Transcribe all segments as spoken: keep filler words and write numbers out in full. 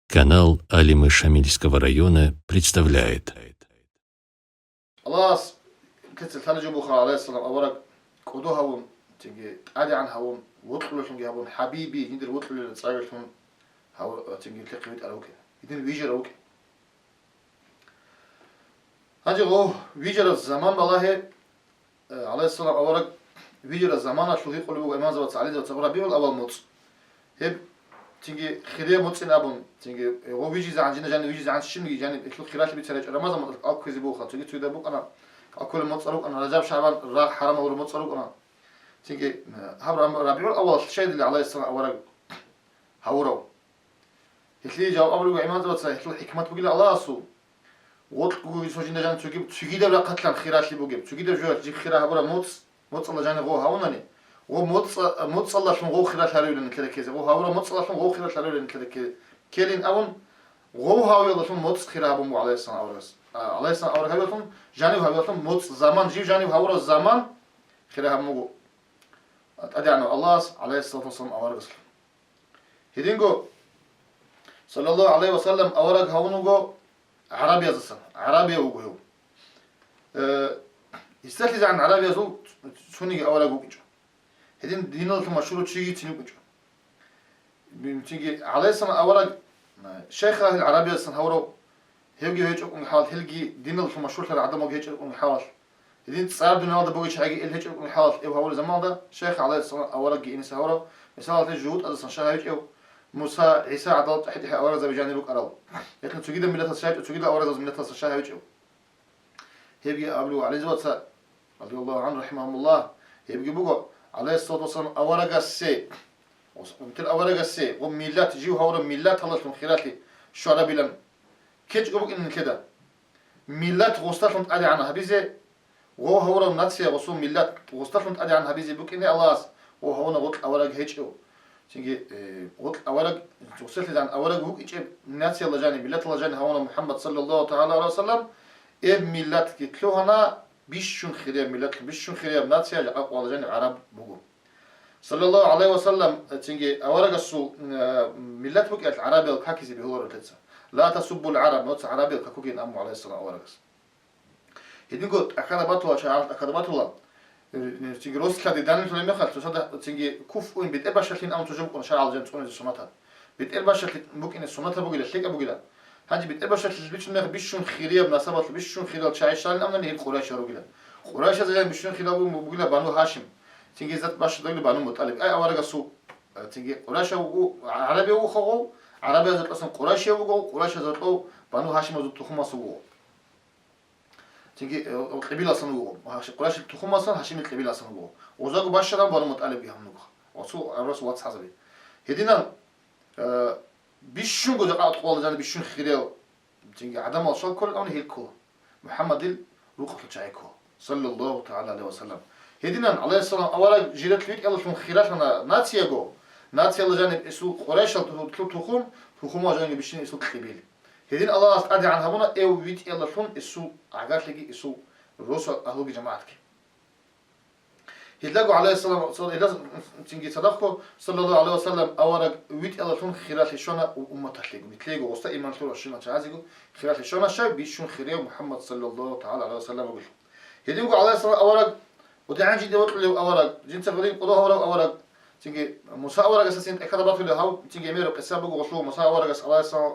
Канал Алимы Шамильского района представляет. Аллагьас кецалъ лъалеб жо буго, гӀалайгьиссалам авараг кӀодо гьавун, цинги тӀадегӀан гьавун, вокьулелъунги гьабун, хӀабиби, жиндир вокьулел цӀаралъун гьав-, цинги лъихъе витӀарав вукӀин, гьедин вижарав вукӀин. Гьанже гъов вижараб заман балагье, э, гӀалайгьиссалам авараг вижараб заманалъул гьикъулеб буго имамзабаца, гӀалимзабаца, РабигӀул авал моцӀ. Гьеб цинги хирияб моцӀин абун, цинги гъов вижизегӀан, жинда жанив вижизегӀан щибниги жаниб гьелъул хиралъи бицарай гьечӀо. Рамазан моцӀ кӀал кквезе буго, цоги-цогидаб букӀана, кӀал кколеб моцӀ рукӀана, Ражаб, ШагӀбан, рагъ хӀарамал гьураб моцӀ рукӀана. Цинги, э, гьаб Рам-, РабигӀул авалалъ щайдали гӀалайгьиссалам авараг гьавурав. Гьелъие жаваб абулеб буго имамзабаца, гьелъул хӀикмат бугила Аллагьасул. Гъоркьго цо жинда жанив цоги-, цогидаб рахъалъан хиралъи бугеб, цогидаб жоялъ жиб хира гьабураб моцӀ, моцӀалда жанив гъов гьавунани, гъов моцӀа-, моцӀалдалъун гъов хиралъ гьарулел нилъеда ккезе, гъов гьавураб моцӀалдалъун гъов хиралъ гьарулел нилъеда кке-, ккелин абун, гъов гьавиялдалъун моцӀ хира гьабун буго гӀалайгьиссалам аварагас. А, гӀалайгьиссалам авараг гьавиялдалъун, жанив гьавиялдалъун моцӀ заман, жив жанив гьавураб заман хира гьабун буго ТӀадегӀанав Аллагьас, гӀалайгьиссалату вассалам, аварагаслъун. Гьединго, саллаллагьу гӀалайгьи ва саллам, авараг гьавун вуго гӀарабиязасан, гӀарабияв вуго гьев. Э, гьесдалъизегӀан гӀарабиязул цониги авараг вукӀинчӀо. Гьедин диналъул машгьурав чигицин вукӀинчӀо. Цинги гӀалайгьиссалам авараг, э, шайх гьел гӀарабиязасан гьавурав, гьевги гьечӀо рукӀунги хӀалалъ, гьелги диналъул машгьурлъарал гӀадамалги гьечӀо рукӀунги хӀалалъ. Гьедин цӀар дуниялда бугеб чагӀиги ил гьечӀо рукӀунги хӀалалъ, гьев гьавураб заманалда шайх гӀалайгьиссалам аварагги иниса гьавурав, мисалалъе, жугьутӀаздасан щай гьавичӀев, Муса, ГӀиса гӀадал тӀехӀдихьи аварагзаби жанир рукӀарал. Гьелъул цогидаб миллатас щай гьавичӀев, цогидал аварагзабаз миллаталдасан щай гьавичӀев. Гьебги абулев гӀалимзабаца, радияллагьу гӀангьу, рахӀимагьумуллагь, гьебги буго, гӀалайгьиссалату вассалам аварагасе, унтер аварагасе, гъо миллат, жив гьавураб миллаталдалъун хиралъи щварабилан ккечӀого букӀин нилъеда. Миллат гъосдалъун тӀадегӀан гьабизе, гъо гьавураб нация, гъосул миллат гъосдалъун тӀадегӀан гьабизе букӀине Аллагьас, гъо гьавуна гъоркь авараг гьечӀев. Цинги, э, гъоркь авараг, цоцелъизан авараг вукӀичӀеб нациялда жаниб, миллаталда жаниб гьавуна МухӀаммад, саллаллагьу тагӀала гӀалайгьи ва саллам, эб миллатги лъугьана, бищун хирияб миллатлъун, бищун хирияб нация жакъа къоялда жаниб гӀараб буго. Саллаллагьу гӀалайгьи ва саллам, цинги аварагасул, э, миллат букӀиналъ гӀарабиял какизе бегьуларо лъеца. Ла тасуббул гӀараб, нуца гӀарабиял какугейин абун гӀалайгьиссалам аварагас. Гьединго тӀахьада батула, чагӀаз тӀахьада батула. Э, цинги рос лъади данилъулеб мехалъ, цоцазда цинги куф уин бетӀер бащалъин абун цо жо букӀуна шаргӀалда жан цӀунизе сунатал. БетӀер бащалъи букӀине сунатал бугила, лъикӀаб бугила. Гьанже бетӀер бащалъи бицун мех бищун хирияб насабалъ, бищун хириял чагӀи щалин абуни гьел Къурайшал ругила. Къурайшазда жан бищун хириял бугила Бану Гьашим. Цинги зат бащадагила Бану МутӀалиб. Ай аварагасул, э, цинги Къурайшав вуго, гӀарабияв вухавгъав, гӀарабиязда кьасан Къурайшияв вуго, Къурайшазда кьов Бану Гьашимазул тухумас вуго. Цинги, э, кьибиласан вуго. Гьаши-, Къурайшил тухумасан, Гьашимил кьибиласан вуго. Гъозаго бащараб Бану МутӀалибги гьабун вуго. Расул, Расул вацгӀазаби. Гьединан, э, бищунго жакъа къоялда жаниб бищун хириял, цинги гӀадамал щал кколел авни гьел ккола. МухӀаммадил рукъалъул чагӀи ккола. Саллаллагьу тагӀала гӀалайгьи ва саллам. Гьединан, гӀалайгьиссалам авараг жиралъ витӀиялдалъун хиралъана нацияго, нациялда жаниб эсул Къурайшал ту-, ту-, тухум, тухумал жанги бищин эсул кьибил. Гьедин Аллагьас тӀадегӀан гьабуна эв витӀиялдалъун эсул гӀагарлъиги эсул росу агьлуги жамагӀатги. Гьелдаго гӀалайгьиссалам, гьелда цинги цадахъго, саллаллагьу гӀалайгьи ва саллам, авараг витӀиялдалъун хиралъи щвана у-, умматалъего, нилъего, гъоста иман лъурал щинал чагӀазего хиралъи щвана, щай бищун хирияв МухӀаммад, саллаллагьу тагӀала гӀалайгьи ва саллам, вугелъул. Гьединго гӀалайгьиссалам авараг, гъодигӀан жинде вокьулев авараг, жинца гъодин кӀодо гьавурав авараг, цинги Муса аварагасдасан тӀехьалда батулеб гьав, цинги гьемераб къиса буго гъолъул, Муса аварагас, гӀалайгьиссалам,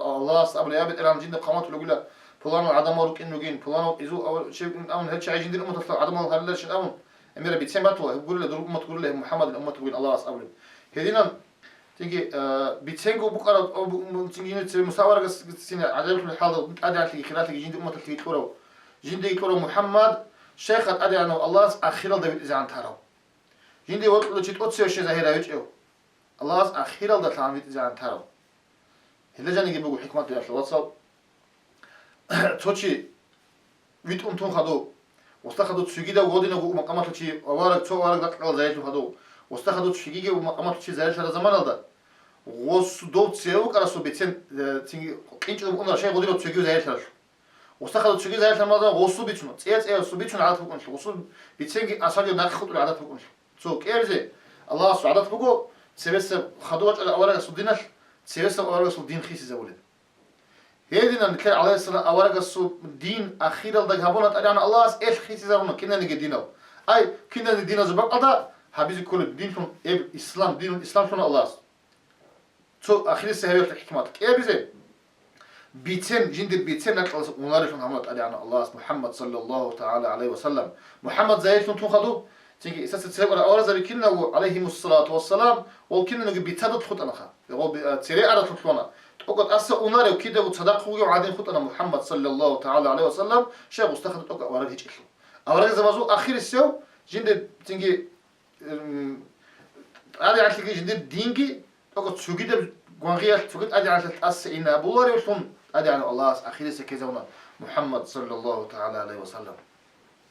Аллагьас абулеб: «Я БетӀергьан, жинда хъаматулев вугила, пуланал гӀадамал рукӀин ругин, пуланал изул авар-, чевгин», абун, гьел чагӀи жиндир умматалъул гӀадамал гьариларищин абун, гьемераб бицен батула, гьеб гурила, дур уммат гурила, гьеб МухӀаммадил уммат бугин Аллагьас абулеб. Гьединан, цинги, э, биценго букӀараб, о, бу-, м-, цинги жинда цеве Муса аварагасдасин гӀажаиблъулеб хӀалда тӀадегӀанлъиги хиралъиги жиндир умматалъе кьурав, жиндаги кьурав МухӀаммад, шайха тӀадегӀанав Аллагьас ахиралда витӀизегӀан тарав. Жинде вокьулев чи тӀоцеве щай загьир гьавичӀев, Аллагьас ахиралда лъагӀан витӀизегӀан тарав. Гьелда жаниги буго хӀикмат, диналъул вацал. Цо чи витӀун тун хадув, гъосда хадув цогидав гъодинав вуго макъамалъул чи, авараг, цо авараг ракьалда загьирлъун хадув, гъосда хадув цогиги вуго макъамалъул чи загьирлъараб заманалда, гъос дов цеве вукӀарасул бицен, э, цинги кьинчӀого букӀунараб шай гъодинав цогив загьирлъаралъул. Гъосда хадув цогив загьирлъараб заманалда гъосул бицун, цӀия-цӀиясул бицун гӀадат букӀунелъул, гъосул биценги асарго нахъе хутӀулеб гӀадат букӀунелъул. Цо кӀиабизе Аллагьасул гӀадат буго, цебесеб хадув вачӀарав аварагасул диналъ цевесав аварагасул дин хисизабулеб. Гьединан нилъер гӀалайгьиссалам аварагасул дин ахиралда гьабуна ТӀадегӀанав Аллагьас, эл хисизаруна кинаниги динал. Ай, кинани диназул бакӀалда гьабизе кколеб динлъун, эб ислам, динул ислам лъуна Аллагьас. Цо ахирисеб гьабиялъул хӀикмат кӀиабизе, бицен, жиндир бицен ракьалдаса унарелъун гьабуна ТӀадегӀанав Аллагьас МухӀаммад саллаллагьу тагӀала гӀалайгьи ва саллам. МухӀаммад загьирлъун тун хадуб, цинги Исаца церекъарал аварагзаби кинав гӀалайгьимуссалату вассалам, ва кинаниги бицадат хутӀанаха. Гъо би-, а, цере аралъун лъуна. ТӀокӀа тӀаса унарев кидаго цадахъ вугев гӀадин хутӀана МухӀаммад саллаллагьу тагӀала гӀалайгьи ва саллам, щай гъустахъа тӀокӀа авараг гьечӀелъул. Аварагзабазул ахирисев жинде цинги, м, тӀадегӀанлъиги жиндир динги тӀокӀа цогидаб гвангъиялъ, цогидаб тӀадегӀанлъиялъ тӀаса инабуларевлъун ТӀадегӀанав Аллагьас ахирисев ккезавуна МухӀаммад саллаллагьу тагӀала гӀалайгьи ва саллам.